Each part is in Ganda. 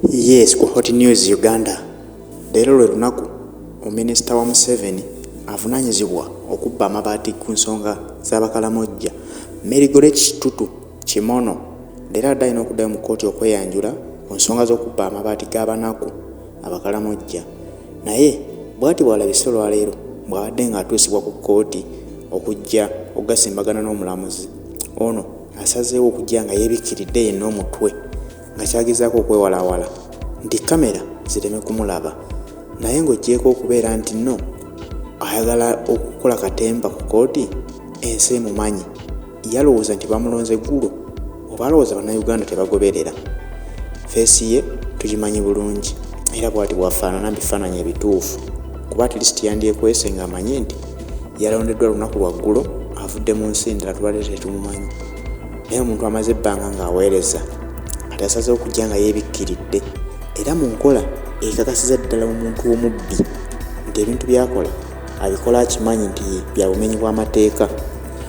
Yes, ku Hot News Uganda. Leero lwe lunaku ominisita wa Museveni avunaanyizibwa okubba amabaati ku nsonga z'Abakalamojja, Mary Goretti Kitutu Kimono, leero adde alina okuddayo mu kkooti okweyanjula ku nsonga z'okubba amabaati g'abanaku Abakalamojja. Naye bw'ati bw'alabise olwaleero bw'abadde ng'atuusibwa ku kkooti okujja okugasimbagana n'omulamuzi. Ono asazeewo okujja nga yeebikkiridde yenna omutwe nga kyagezaako okwewalawala nti kkamera zireme kumulaba. Naye ng'oggyeeko okubeera nti nno ayagala okukola katemba ku kkooti, ensi emumanyi. Yalowooza nti bamulonze ggulo oba alowooza Bannayuganda tebagoberera? Feesi ye tugimanyi bulungi era bw'ati bw'afaanana mu bifaananyi ebituufu kuba at least yandyekwese ng'amanyi nti yalondeddwa lunaku lwa ggulo avudde mu nsi endala tubadde tetumumanyi. Naye omuntu amaze ebbanga ng'aweereza kati asazeewo okujja nga yeebikkiridde era mu nkola ekakasiza ddala omuntu omubbi nti ebintu by'akola abikola akimanyi nti bya bumenyi bw'amateeka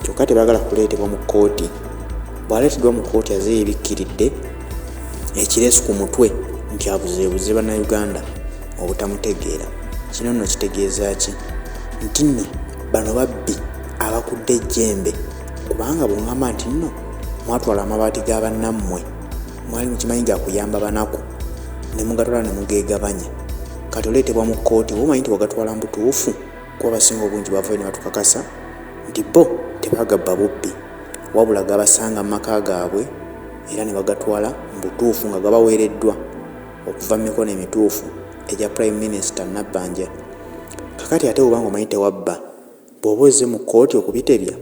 kyokka tebaagala kuleetebwa mu kkooti. Bw'aleeteddwa mu kkooti azze yeebikkiridde ekireesu ku mutwe nti abuzeebuze Bannayuganda obutamutegeera. Kino nno kitegeeza ki? Nti nno bano babbi abakudde ejjembe kubanga bw'oŋŋamba nti nno mwatwala amabaati ga bannammwe mwali mukimanyi ga kuyamba banaku ne mugatwala ne mugeegabanya kati oleetebwa mu kkooti oba omanyi nti wagatwala mu butuufu kuba abasinga obungi bavaayo ne batukakasa nti bo tebaagabba bubbi wabula gabasanga mu maka gaabwe era ne bagatwala mu butuufu nga gabaweereddwa okuva mu mikono emituufu egya Prime Minister Nabbanja. Kakati ate bw'oba ng'omanyi tewabba, bw'oba ozze mu kkooti okubitebya,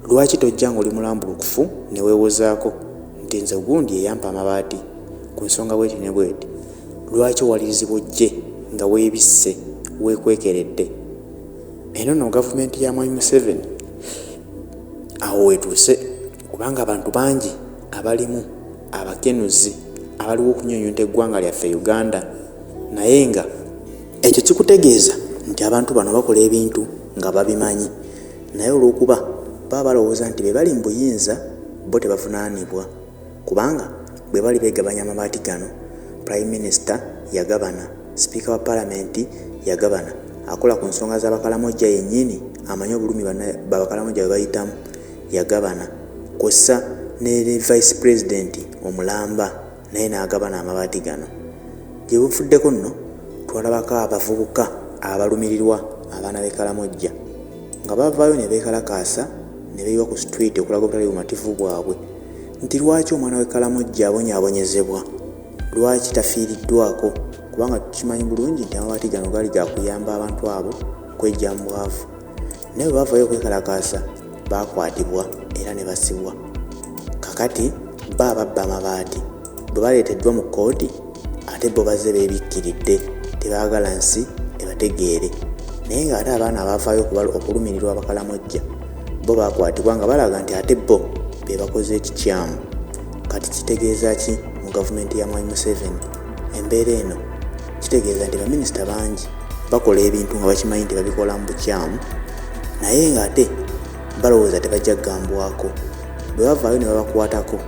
lwaki tojja ng'oli mulambulukufu ne weewozaako nti nze gundi ye yampa amabaati ku nsonga bw'eti ne bw'eti? Lwaki owalirizibwa ojje nga weebisse, weekwekeredde? Eno nno gavumenti ya Mwami Museveni awo weetuuse kubanga abantu bangi abalimu abakenuzi abaliwo okunyunyunta eggwanga lyaffe Uganda naye nga ekyo kikutegeeza nti abantu bano bakola ebintu nga babimanyi naye olw'okuba baba balowooza nti be bali mu buyinza bo tebavunaanibwa kubanga bwe bali beegabanya amabaati gano Prime Minister yagabana, Sipiika wa Palamenti yagabana, akola ku nsonga z'Abakalamojja yennyini amanyi obulumi Abakalamojja bwe bayitamu yagabana kw'ossa ne Vice President omulamba naye n'agabana amabaati gano. Gye buvuddeko nno twalabako abavubuka abalumirirwa abaana b'e Kalamojja nga bavaayo ne beekalakaasa ne beeyiwa ku situliiti okulaga obutali bumativu bwabwe nti lwaki omwana w'e Kalamojja abonyaabonyezebwa, lwaki tafiiriddwako kubanga tukimanyi bulungi nti amabaati gano gaali ga kuyamba abantu abo kweggya mu bwavu. Naye bwe baavaayo okwekalakaasa baakwatibwa era ne basibwa. Kakati bo ababba amabaati bwe baleeteddwa mu kkooti ate bo bazze beebikkiridde tebaagala nsi ebategeere naye ng'ate abaana abaavaayo okulumirirwa Abakalamojja bo baakwatibwa nga balaga nti ate bo be bakoze ekikyamu. Kati kitegeeza ki mu gavumenti ya Mwami Museveni? Embeera eno kitegeeza nti baminisita bangi bakola ebintu nga bakimanyi nti babikola mu bukyamu naye ng'ate balowooza tebajja kugambwako. Bwe bavaayo ne babakwatako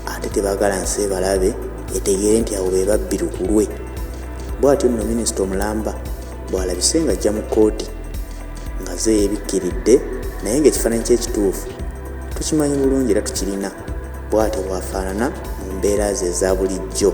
ate tebaagala nsi ebalabe etegeere nti abo be babbi lukulwe. Bw'atyo nno minisita omulamba bw'alabise ng'ajja mu kkooti ng'azze yeebikkiridde naye ng'ekifaananyi kye ekituufu tukimanyi bulungi era tukirina bw'atyo bw'afaanana mu mbeera ze eza bulijjo.